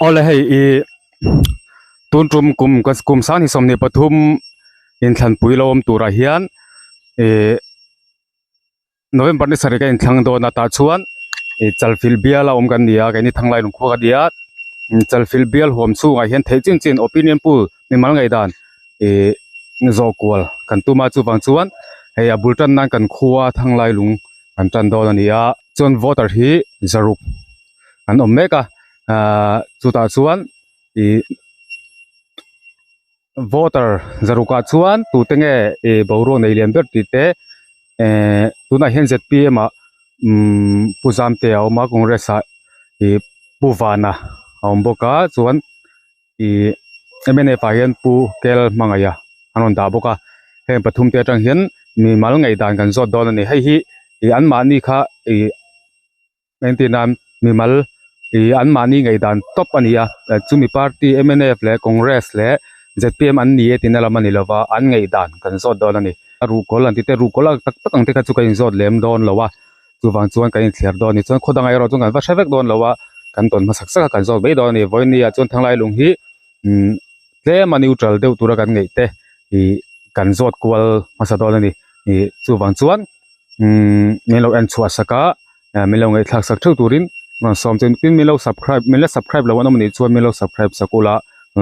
Awle hei i tun tum kum kum sang 23 inthlanpui lo awm turah hian ih November ni sarih ka inthlang dawn a tah chuan ih chalfilh bial a awm kan ni a keini thanglai lungkhua ka ni a chalfilh bial huam chhungah hian theih chin chin opinion poll mimal ngaihdan ih zawh kual kan tum a chuvang chuan hei a bul tan nan kan khua thanglai lung kan tan dawn a ni a chuan voter hi zaruk an awm mek a ahh chutah chuan ih voter zarukah chuan tute nge ih boruak nei lian ber tih te ehh tunah hian zpm ah umm pu zamte a awm a congress ah ih pu vana a awm bawk a chuan ih mnf ah hian pu kel hmangaih a an rawn dah bawk a heng pathum te atang hian mimal ngaihdan kan zawt dawn a ni hei hi ih anmahni kha ih. Engtin nan mimal ih anmahni ngaihdan tawp a ni a, chumi party mnf leh congress leh zpm an ni e tihna lam a ni lova an ngaihdan kan zawt dawn a ni. A ruhkawl an ti te ruhkawl a tak tak ang te kha chu ka inzawt lem dawn lo a, chuvang chuan kan inthliar dawn a ni. Chuan khaw dangah erawh chuan kan va hre vek dawn lo a, kan tawn hmasak sak a kan zawt mai dawn a ni. Vawiin ah chuan Thanglai lung hi umm tlem a neutral deuh tura kan ngaih te ih kan zawt kual hmasa dawn a ni. Ih chuvang chuan umm min lo en chhuah sak a. Min lo ngaihthlak sak theuh turin rawn sawm che tin min lo subscribe min la subscribe lo an awm anih chuan min lo subscribe sak ula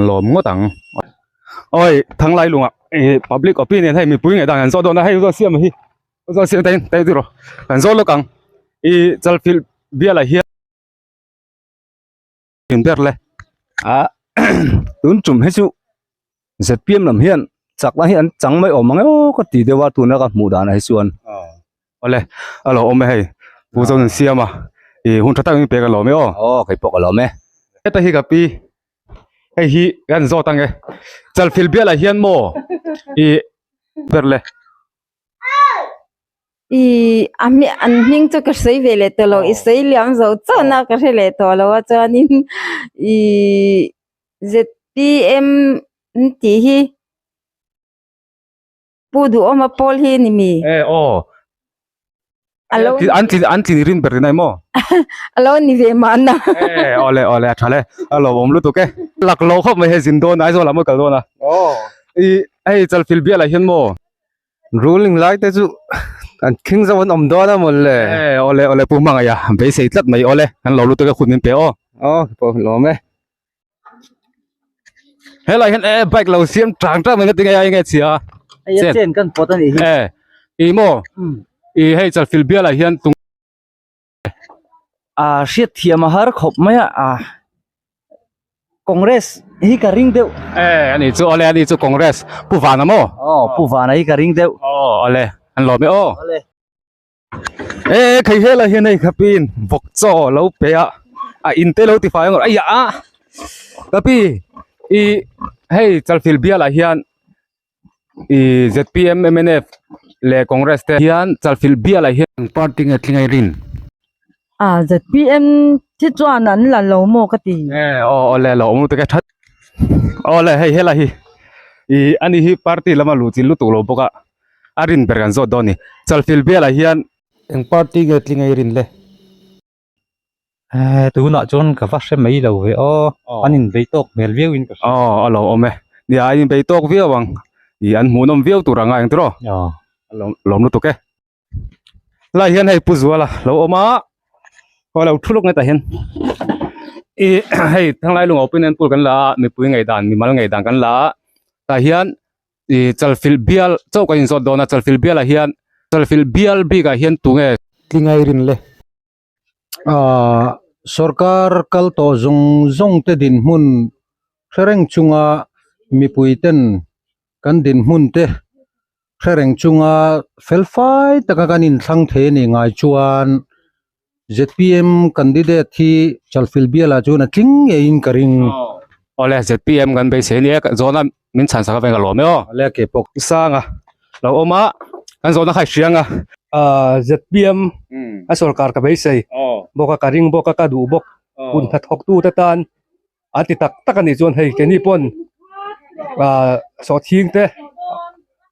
lawm ngawt ang. Awi Thanglai lungah ih public opinion hei mipui ngaihdan kan zawh dawn a hei zawh siam hi zawh siam tain tain tiraw kan zawh lawk ang ih chalfilh bialah hian in ber le. A tun tum hi chu zpm lam hian chakna hi an chang mai awm ang emaw ka ti deuh a tuna ka hmuh danah hi chuan. Awle a lo awm e hei Pu Zonin siam a ih hun tha tak in pek a lawm e aw. Aw kei pawh ka lawm e. Heta hi ka pi hei hi kan zawt ang e chalfilh bialah hian maw ih ber le. I a hming an hming chu ka sawi ve leh tawh lo i sawi liam zo chauh na ka hre leh tawh lo a chuanin ihh zpm an tih hi Pu Duhawma pawl hi a ni mi? E aw Alo an tlin an tlin rin ber rinai maw? Alo ni ve mahna. E awle awle a tha le a lawmawm lutuk e. Lak lo khawp mai hei zin dawn a Aizawl ah maw kal dawn a. I hei Chalfilh bialah hian maw Ruling lai te chu an khing zo an awm dawn a mawn le. E awle awle Pu Hmangaih a beisei tlat mai awle kan lo lutuk e hun min pe aw. Aw pawh lawm e. Helai hian e bike lo siam tang tang mai na tinge a enge chhia. Hei a chen kan pawt a nih hi. E i maw i hei chalfilh bialah hian tung. A hriat thiam a har khawp mai a a Congress hi ka ring deuh. E ani chu awle ani chu Congress Pu Vana maw? Aw Pu Vana hi ka ring deuh. Aw awle an lawm e aw. Awle. E khei helai hian hei khapin vawk chaw lo pe a a in te lo ti fai ang ai a kapi i hei chalfilh bialah hian Ih zpm mnf leh congress te hian chalfilh bialah hian eng party nge tling a i rin? A zpm hi chuan an la lo maw ka ti. E aw awle lo awm lutuk e that awle hei helai hi ih ani hi party lama luh chin lutuk lo bawk a a rin ber kan zawt dawn a ni chalfilh bialah hian eng party nge tling a i rin le? Eh tunah chuan ka va hre mai lo ve aw an inbei tawk hmel viau in ka hria. Aw a lo awm e nia an inbei tawk viau ang ih an hmuhnawm viau tur a ngai ang tiraw aw a lo lawm lutuk e. Lai hian hei Pu Zuala lo awm a aw lo thu lawk nge tah hian ih hei Thanglai lung opinion poll kan la a mipui ngaihdan mimal ngaihdan kan la a tah hian ih chalfilh bial chauh kan inzawt dawn a chalfilh bialah hian chalfilh bial bikah hian tunge tlingai rin le. Ahh sorkar kal tawh zawng zawng te dinhmun hre reng chunga mipui ten kan dinhmun te hre reng chunga fel fai taka kan inthlang thei a nih ngai chuan zpm candidate hi chalfilh bialah chuan a tling ngeiin ka ring. Awle zpm kan beisei ania zawhna min chhan sak aveng ka lawm e aw. Awle ke pawh. Sanga lo awm a kan zawhna kha i hria anga. Ahh zpm a sorkar ka beisei bawk a ka ring bawk a ka duh bawk hun hnathawk tu te tan an ti tak tak a nih chuan hei keini pawn ahh sawhthing te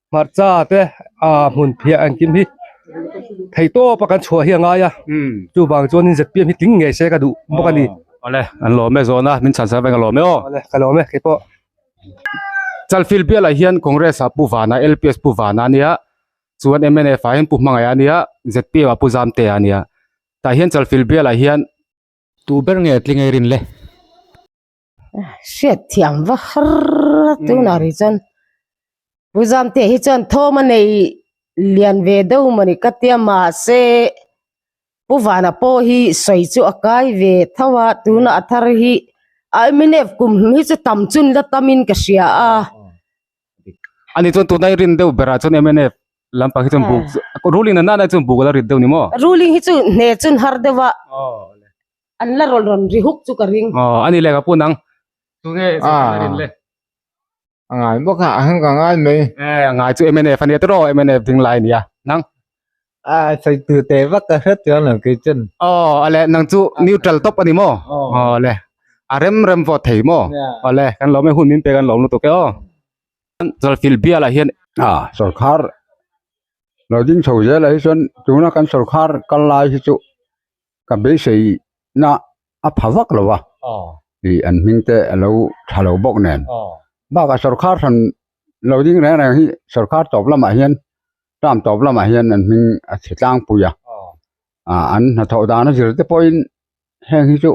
hmarcha te ahh hmun phiah engkim hi theihtawp a kan chhuah hi a ngai a chuvang chuanin zpm hi tling ngei se ka duh bawk a ni. Awle, an lawm e zawhna min chhan sak veng a lawm e aw. Awle, ka lawm e keipawh. Chalfilh bialah hian Congress ah Pu Vana, LPS Pu Vana a nia, chuan mnf ah hian Pu Hmangaih a nia, zpm ah Pu Zamtea a nia. Tah hian Chalfilh bialah hian. Tu ber nge tling ei rin le? Hriat thiam va har a tunah rih chuan Pu Zamtea hi chuan thawm a nei lian ve deuh mawni ka tia mahse Pu Vana pawh hi sawi chu a kai ve tho a tunah a thar hi a mnf kum hlun hi chu tam chun la tamin ka hria a. Ani chuan tuna i rin deuh berah chuan mnf lampang hi chuan buk ruling na nana chuan buk a la rit deuh ni maw? Ruling hi chu hne chun har deuh a. An la rawn rawn ri huk chu ka ring. Aw ani le ka pu nang. Tunge ah rin le. A ngai bawk a a hang ka ngai mai. Eh a ngai chu MNF ania tiraw MNF ding lai ania nang. A sawi tu te vak ka hret chuan lo kei chun. Aw ale nang chu neutral top ani maw. Aw le a rem rem vote thei maw. Awle kan lawm e hun min pek an lawm lutuk e aw. Chalfilh bialah hian a sawrkhar lo ding chho zel ah hi chuan tuna kan sawrkhar kal lai hi chu ka beisei na a pha vak lo a ih an hming te a lo tha lo bawk nen bakah sawrkhar hran lo ding reng reng hi sawrkhar tawp lamah hian term tawp lamah hian an hming a chhe tlangpui a ah an hnathawh dan a zir te pawhin heng hi chu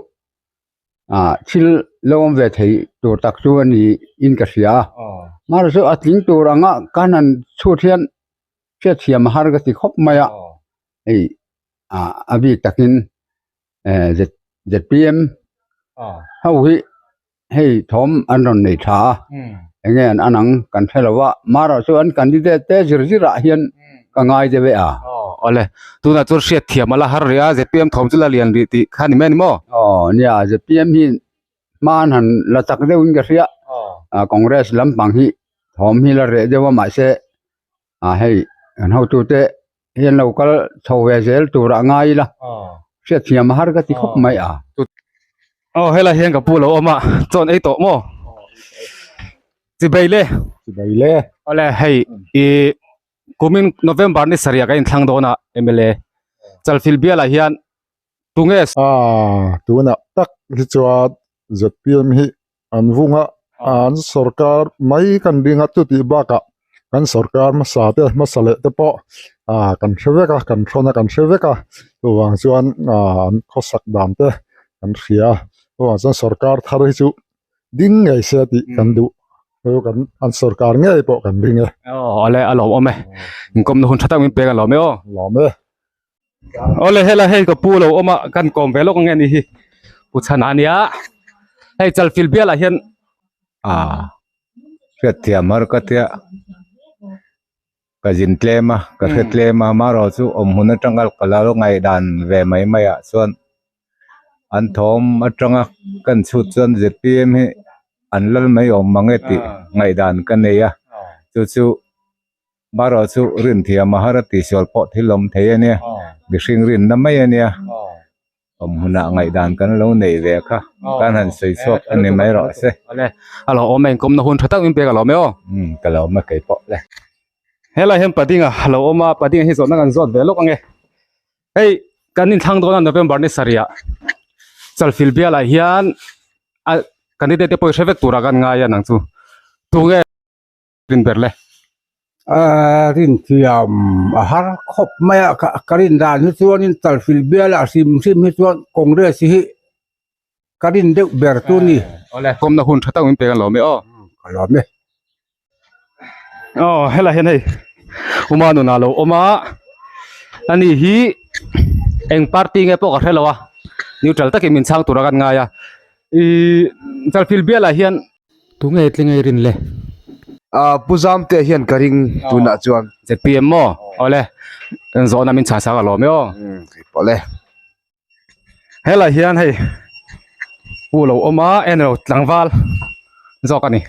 ah thil lo awm ve thei tur tak chu a ni in ka hria a mahse chu a tling tur anga kan han chhut hian hriatthiam a har ka ti khawp mai a hei ah a bik takin eh Z zpm ho hi hei thawm an rawn nei tha a eng nge an an ang kan hre lo a marawh chu an candidate te zir zir ah hian ka ngai deuh e a. Aw awle tunah chuan hriatthiam a la har rih a zpm thawm chu la lian rih tih kha ni mai a ni maw? Aw nia zpm hi hma an han la chak deuh in ka hria a congress lampang hi thawm hi la reh deuh a mahse ah hei an hotute hian lo kal chho ve zel tur ah ngai ila hriatthiam a har ka ti khawp mai a. Aw helai hian ka pu lo awm a chuan ei tawh maw chibei le chibei le awle hei ih kumin November ni sarih ah ka inthlang dawn a mla Chalfilh bialah hian tunge Ah tunah tak hi chuan zpm hi an vung a an sorkar mai kan ring a chutih bakah kan sorkar hmasa te hmasa leh te pawh ah kan hre vek a kan hrawn a kan hre vek a chuvang chuan ah an khawsak dan te kan hria a chuvang chuan sorkar thar hi chu ding ngei se tih kan duh chu kan an sorkar ngei pawh kan ring e. Aw ale a lawm awm e inkawmna hun tha tak min pek a lawm e aw. Lawm e. Awle helai hei ka pu lo awm a kan kawm ve lawk ange ni hi pu chhan a nia hei chalfilh bialah hian ah hriatthiam har ka tia ka zin tlem a ka hre tlem a amaherawh chu awm hun atanga ka lo ngaihdan ve mai mai ah chuan an thawm atanga kan chhut chuan zpm hi an lal mai awm mang e tih ngaihdan ka nei a chu chu. Marawh chu rinthiam a har a tihsual pawh thil awm thei a nia, mihring rinna mai a nia, awm hunah ngaihdan kan lo neih ve kha kan han sawi chhuak a ni mai rawh se. Awle, a lo awm e, inkawmna hun tha tak min pek a lawm e aw. Umm, ka lo awm a kei pawh le. Helai hian Padinga a lo awm a, Padinga hi zawhna kan zawt ve lawk ange. Hei, kan inthlang dawn a November ni sarih ah Chalfilh bialah hian a candidate te pawh i hre vek turah kan ngai a nang chu. Tunge? rin ber le. Aaa rinthiam a har khawp mai a ka rin dan hi chuanin Chalfilh bialah hrim hrim hi chuan Congress hi ka rin deuh ber chu ni. Awle kawmna hun tha tak min pek a lawm e aw. Ka lawm e. Aw helai hian hei Uma nunah a lo awm a ani hi eng party nge pawh ka hre lo a neutral takin min chhang tur a kan ngai a ihh Chalfilh bialah hian Tunge tling ei rin le? Ah Pu Zamtea hian ka ring tunah chuan. ZPM maw? Awle zawhna min chhan sak alawm e aw. Keipawh le. Helai hian hei pu lo awm a en lo tlangval zawk a ni.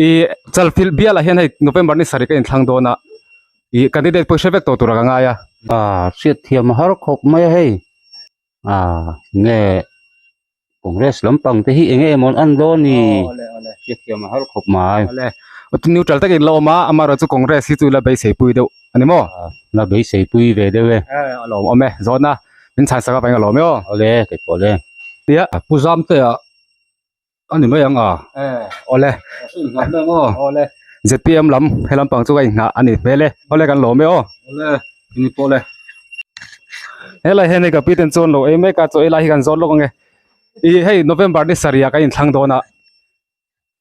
Ih Chalfilh bialah hian hei November ni sarih ka inthlang dawn a ih candidate pawh i hre vek tawh tur a ka ngai a. Ah hriatthiam a har khawp mai a hei. Ah nge Congress lampang te hi enge emaw an dawn ni hriatthiam a har khawp mai. Awle neutral takin la awm a amaherawh chu Congress hi chu la beisei pui deuh a ni maw? La beisei pui ve deuh e. A lawm awm e zawhna min chhan sak avangin a lawm e aw. Awle keipawh le. Nia. Pu Zamtea a ni mai ang a. Awle. Awle. ZPM lam he lampang chu ka inghah a ni hmel e. Awle kan lawm e aw. Awle. Ini pawh le. Helai hian hei ka pi ten chuan lo ei mek a chaw ei lai hi kan zawt lawk ang e. I hei November ni sarih ah kan inthlang dawn a.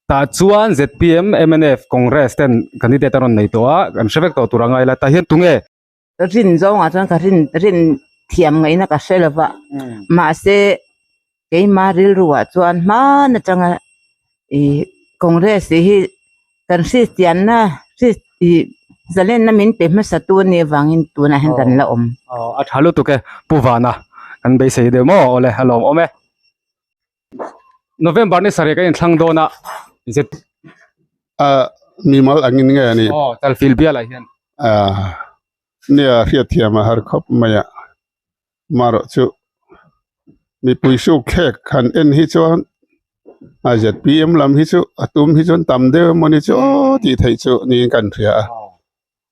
Tah chuan ZPM, mnf, Congress ten candidate a rawn nei tawh a, kan hre vek tawh tur a ngai la. Tah hian tunge? Rin zawngah chuan ka rin rin thiam ngaihna ka hre lova mahse keima rilruah chuan hman atanga ih Congress tih hi kan hristianna hris ih zalenna min pe hmasa tu a nih avangin tunah hian kan la awm. Aw a tha lutuk e Pu Vana kan beisei deuh maw awle a lawm awm e. November ni sarih kan inthlang dawn a Z A mimal angin nge a ni? Aw Chalfil bialah hian. A nia hriatthiam a har khawp mai a, marawh chu mipui suk thlek han en hi chuan a ZPM lam hi chu a tum hi chuan tam deuh emawni chu aw tih theih chu niin kan hria a.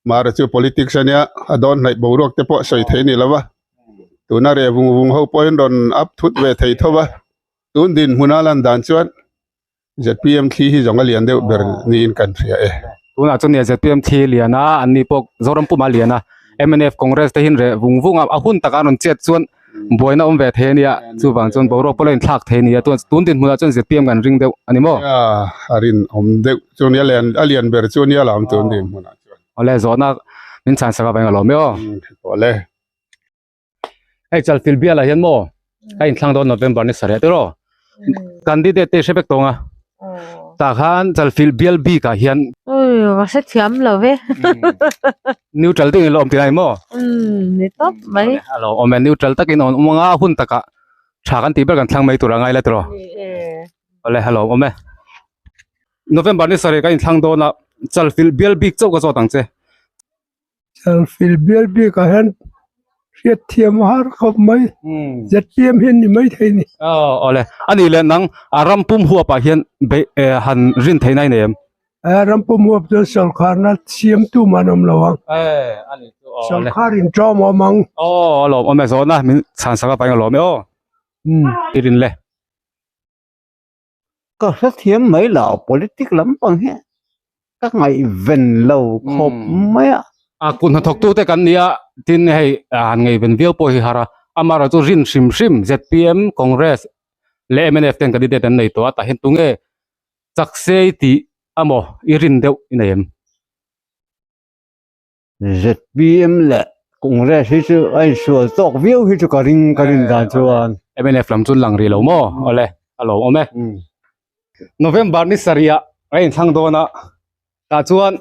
Mara chu politics a nia, a dawn hnaih boruak te pawh sawi thei a ni lo va, tuna reh vung vung ho pawhin rawn up thut ve thei tho va, tun dinhmuna lan dan chuan ZPM thli hi zawng a lian deuh ber niin kan hria e. Tunah chuan nia ZPM thli lian a, an ni pawh Zoram puma lian a, mnf Congress te hian reh vung vung a, a hun taka an rawn chet chuan buaina awm ve thei a nia, chuvang chuan boruak pawh la inthlak thei a nia, tun dinhmunah chuan ZPM kan ring deuh a ni maw? Nia, a rinawm deuh chu nia, a lian ber chu nia lam tun dinhmunah chuan. Awle, zawhna min chhan sak avang alawm e aw. Awle. Hei Chalfil bialah hian maw a inthlang dawn November ni sarih tiraw? Candidate te hre vek tawng a. Tah khan Chalfil bial bikah hian. Ui, ka hre thiam lo ve. Neutral takin ilo awm tih lai maw? Umm, ni tawp mai. A lo awm e, neutral takin a awm anga hun takah tha kan tih ber kan thlang mai tur a ngai la tiraw? Ni e. Awle, a lo awm e. November ni sarih kan inthlang dawn a, Chalfil bial bik chauh ka zawt ang che. Chalfil bial bikah hian hriat thiam a har khawp mai ZPM hian ni mai thei ni. Aw awle ani leh nang a ram pum huap ah hian beih han rin theih na i nei em? A ram pum huap chuan sawrkharna siamtu mah an awm lo ang. Sawrkhar in ṭawm a awm ang. Aw a lawm awm e zawhna min chhan sak avangin a lawm e aw. I rin le. Ka hrethiam mai lo politic lampang hi ka ngaihven lo khawp mai a. A kut hnathawk tute kan nia tin hei han ngaihven viau pawh hi har a, amaherawh chu rin hrim hrim zpm, Congress leh mnf ten candidate an nei tawh a tah hian tunge chaksei tih amaw i rin deuh i nei em? Zpm leh Congress hi chu a insual tawk viau hi chu ka ring ka rin dan chuan. Mnf lam chu lang rih lo maw? Awle, a lo awm e. November ni sarih ah a inthlang dawn a, tah chuan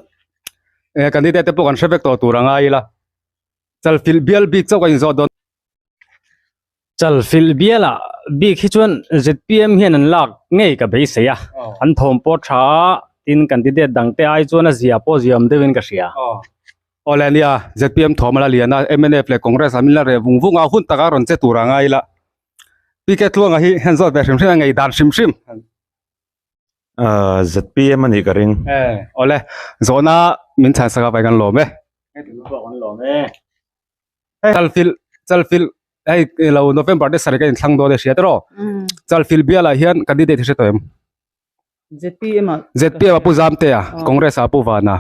candidate te pawh kan hre vek tawh tur a ngai ila. Chalfilh bial bik chauh ka inzawt dawn. Chalfilh bialah bik hi chuan zpm hian an lak ngei ka beisei a, an thawm pawh tha a, tin candidate dang te ai chuan a zia pawh ziam deuhin ka hria. Awle nia, zpm thawm a la lian a, mnf leh Congress lam in la reh vung vung a, hun taka rawn che tur a ngai ila. PK Tluanga hi han zawt ve hrim hrim a, ngei dan hrim hrim. Zpm a nih ka ring. Awle, zawhna min chhan sak avangin kan lawm e. Kan lawm e. Chalfilh Chalfilh hei lo November te sarih ka inthlang dawn e hria tiraw Chalfilh bialah hian candidate hi hre tawh em? ZPM ah ZPM ah Pu Zamtea, Congress ah Pu Vana,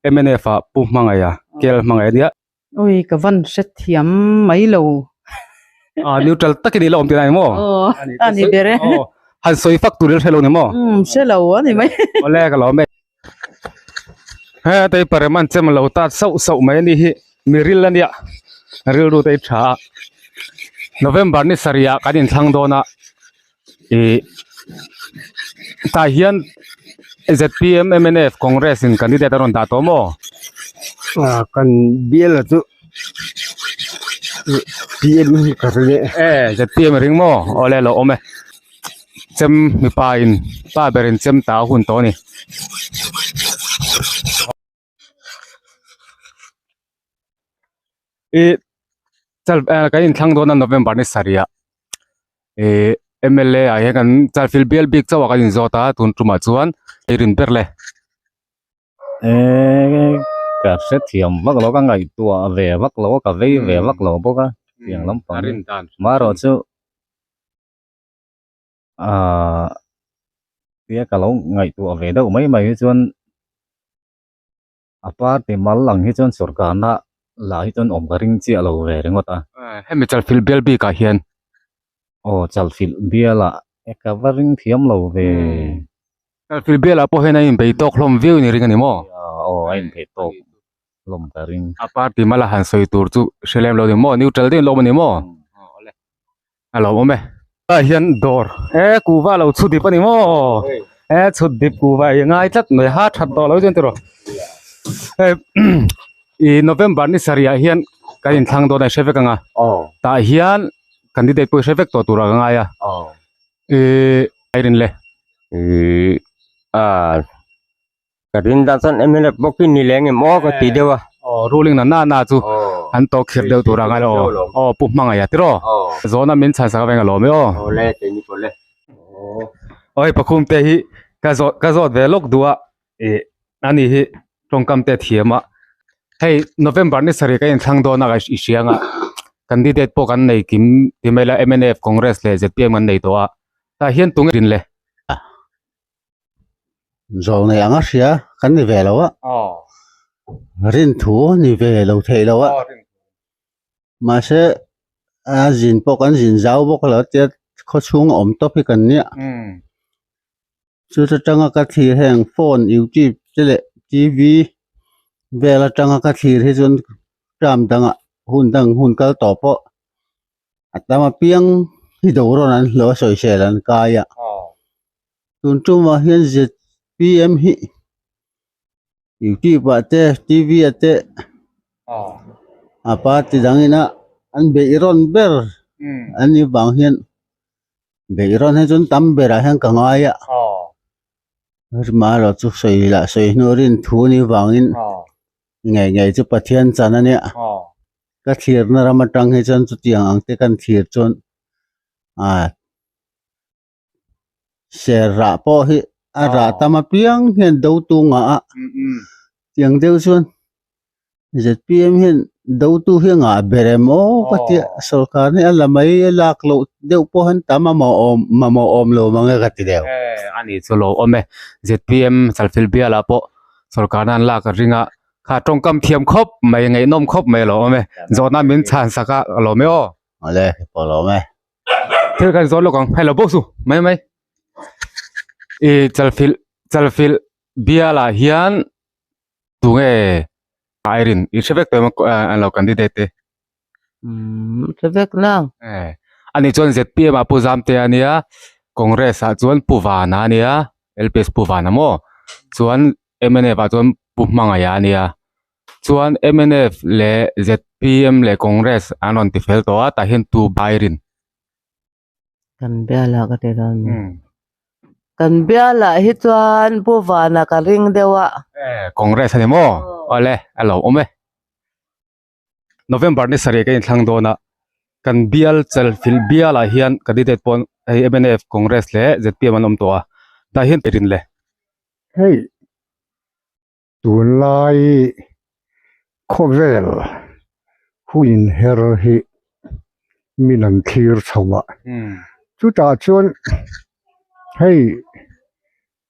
mnf ah Pu Hmangaia, KL Hmangaia nia. Ui ka van hre thiam mai lo. Ah neutral takin ila awm tih lai maw? Aw a ni ber e. Han sawi fak tur ila hre lo ni maw? Um hre lo a ni mai. Awle ka lawm e. He tei parem an chem lo tat sauh sauh mai a ni hi miril a nia rilru te hi tha a November ni sarih ah kan inthlang dawn a ih tah hian zpm mnf congress in candidate a rawn dah tawh maw kan bial a chu pm hi ka ring e e zpm a ring maw awle a lo awm e. Chem mipa in pa ber in chem ta a hun tawh a ni. Ih chal kan inthlang dawn a November ni sarih ah ih mla ah hian kan chalfilh bial bik chauh ah kan inzawt a tun tumah chuan ei rin ber le. Eee ka hrethiam vak lo ka ngaihtuah ve vak lo a ka vei ve vak lo bawk a tiang lampang marawh chu. Ahh tia ka lo ngaihtuah ve deuh mai mai hi chuan a party mal ang hi chuan sorkarna lah hi chuan awm ka ring chiah lo ve ringawt a. Hemi chalfilh bial bikah hian aw chalfilh bialah e ka va ring thiam lo ve. Chalfilh bialah pawh hian a inbei tawk hlawm viau in i ring a ni maw? Aw a inbei tawk hlawm ka ring. A party mala han sawi tur chu hre lem lo a ni maw? Neutral deuhin lawm a ni maw? A lo awm e. Tah hian dawr e kuhva lo chhu dip a ni maw e chhut dip kuhva i ngai tlat mai ha that tawh lo chuan tiraw hei i November ni sarih ah hian kan inthlang dawn a i hre vek ang a tah hian candidate pawh i hre vek tawh tur ah ka ngai a ih Irene le. Ih a Ka rin dan chuan MLA bawk hi ni leng em aw ka ti deuh a. Aw ruling na na na chu an tawk khirh deuh tur ang a aw aw pu hmangaih a tiraw zawhna min chhan sak aveng a lawm e aw. Aw le keini pawh le. Aw hei pakhum te hi ka zawt ka zawt ve lawk duh a ih ani hi tawngkam te a thiam a hei November ni sarih ka inthlang dawn a i hria ang a candidate pawh kan nei kim ti mai la mnf Congress leh zpm kan nei tawh a tah hian tunge rin le. Zawh nei anga hria kan ni ve lo a, rin thu ni ve lo theih lo a, mahse a zin pawh kan zin zau bawk lo tia khaw chhung a awm tawp hi kan nia, chu ta tanga ka thlir heng phone youtube te leh tv vel atanga ka thlir hi chuan term dangah hun dang hun kal tawh pawh a tam apiang hi do rawn an hlawh a sawisel an kai a. Tun tumah hian zpm hi youtube ah te tv ah te a party dang ina an beih rawn ber an nih vang hian beih rawn hi chuan tam berah hian ka ngai a amaherawhchu sawi lah sawi hnu rin thu anih vangin ngei ngei chu Pathian chan a nia ka thlirna ram atang hi chuan chutiang ang te kan thlir chuan ah. Ser rah pawh hi a rah tam apiang hian do tu ngah a tiang deuh chuan zpm hian do tu hi a ngah ber em aw ka tia sorkar hi a la mai a lak loh deuh pawh hian tam a mamawh mamawh awm lo mang e ka ti deuh. A ni chu lo awm e zpm chalfilh bial ah pawh sorkar na an lak a ring a kha tawngkam thiam khawp mai ngaihnawm khawp mai a lo awm e zawhna min chhan sak a ka lawm e aw. Awle pawh lawm e. Thil kan zawt lawk ang hello boss u mai mai ih chalfilh chalfilh bial ah hian tunge Irene i hre vek tawh em a lo candidate te umm hre vek nang eh ani chuan zpm ah pu Zamtea ania Congress ah chuan pu Vana ania L_P_S pu Vana maw chuan mnf ah chuan pu Hmangaih ania. Chuan mnf leh zpm leh congress an rawn ti fel tawh a tah hian tu bairin. Kan bialah ka ti dawn mi. Kan bialah hi chuan Pu Vana ka ring deuh a. Eh congress a ni maw? Awle a lo awm e. November ni sarih ka inthlang dawn a kan bial chalfilh bialah hian candidate pawn hei mnf congress leh zpm an awm tawh a tah hian rin le. Hei Tunlai khawvel hun her hi min an thlir chho a, chutah chuan hei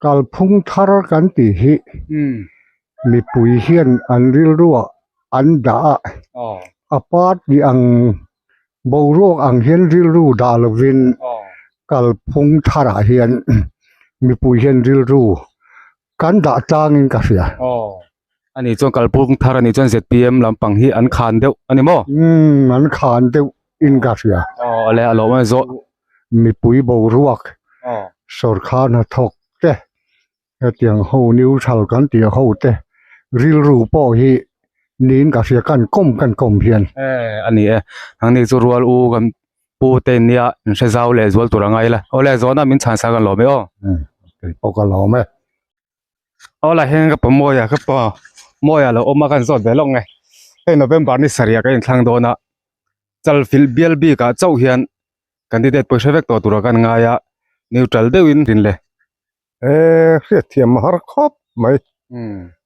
kalphung thar kan tih hi mipui hian an rilruah an dah a, a party ang boruak ang hian rilru dah lovin kalphung tharah hian mipui hian rilru Kan dah tlangin ka hria. Aw. Ani chuan kalpung thar ani chuan zpm lampang hi an khan deuh ani maw? Umm an khan deuh in ka hria. Aw ale a lawm a zawh. Mipui boruak sawrkar hnathawk te hetiang ho neutral kan tih ho te rilru pawh hi niin ka hria kan kawm kan kawm hian. E ani e nangni chu rual u kan pu te nia in hre zau leh zual tur a ngai la awle zawhna min chhan sak an lawm e aw. Kei pawh ka lawm e. Awla heng ka pa Mawia ka pa Mawia lo awm a kan zawt ve lawk nge hei November ni sarih ah ka inthlang dawn a chalfilh bial bik ah chauh hian candidate pawisa vek tawh tur ah kan ngai a neutral deuh in rin le. E hriatthiam a har khawp mai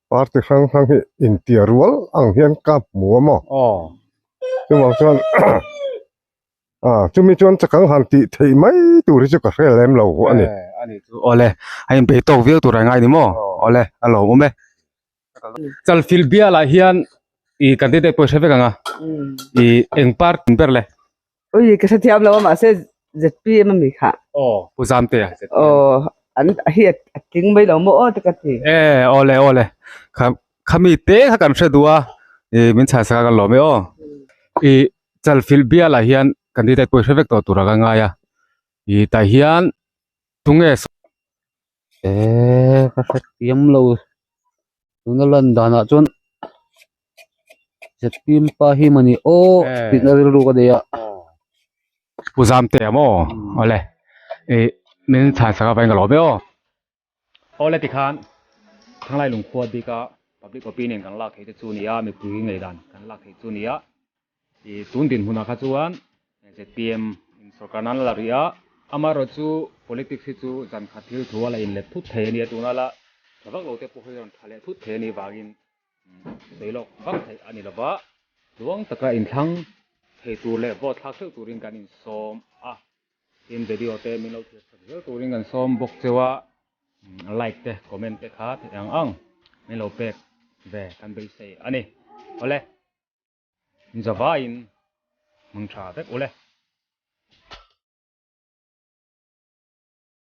party hrang hrang hi intia rual ang hian ka hmu a maw chuvang chuan. A chumi chuan chakang han tih theih mai tur hi chu ka hre lem lo a ni. A ni chu awle a inpeih tawk viau tur a ngai ni maw? Awle a lawmawm e. Chalfilh bialah hian i candidate pawh i hre vek ang a, i eng party ber le? Ui ka hrethiam lo a mahse ZPM a mi kha. Aw Pu Zamtea ZPM. Aw an hi a tling mai lo maw aw te ka ti. E awle awle kha khami te kha kan hre duh a i min chhan sak a kan lawm e aw. I Chalfilh bialah hian candidate pawh i hre vek tawh tur a ka ngai a, i tah hian tunge Eee ka hrethiam lo tuna lan danah chuan zpm pa hi mawni aw tihna rilru ka nei a. Pu Zamtea maw awle ih min chhan sak avangin ka lawm e aw. Awle tikhan Thanglai lungkhua bika public opinion kan lak theih te chu nia mipui ngei dan kan lak theih chu nia ih tun dinhmunah kha chuan zpm in sorkar nan a la rih a amaherawh chu politics hi chu zan khat thil thu a la inlet thut thei a nia tuna la tha vak lo te pawh hi a rawn tha leh thut thei a nih vangin sawi lawk vak theih a ni lova tluang taka inthlang thei tur leh vote thlak theuh turin kan insawm a. Tin video te min lo thlir sak zel turin kan sawm bawk cheu a, like te comment te kha theih ang ang min lo pek ve kan beisei a ni. Awle, in zavaiin hmang tha vek ule.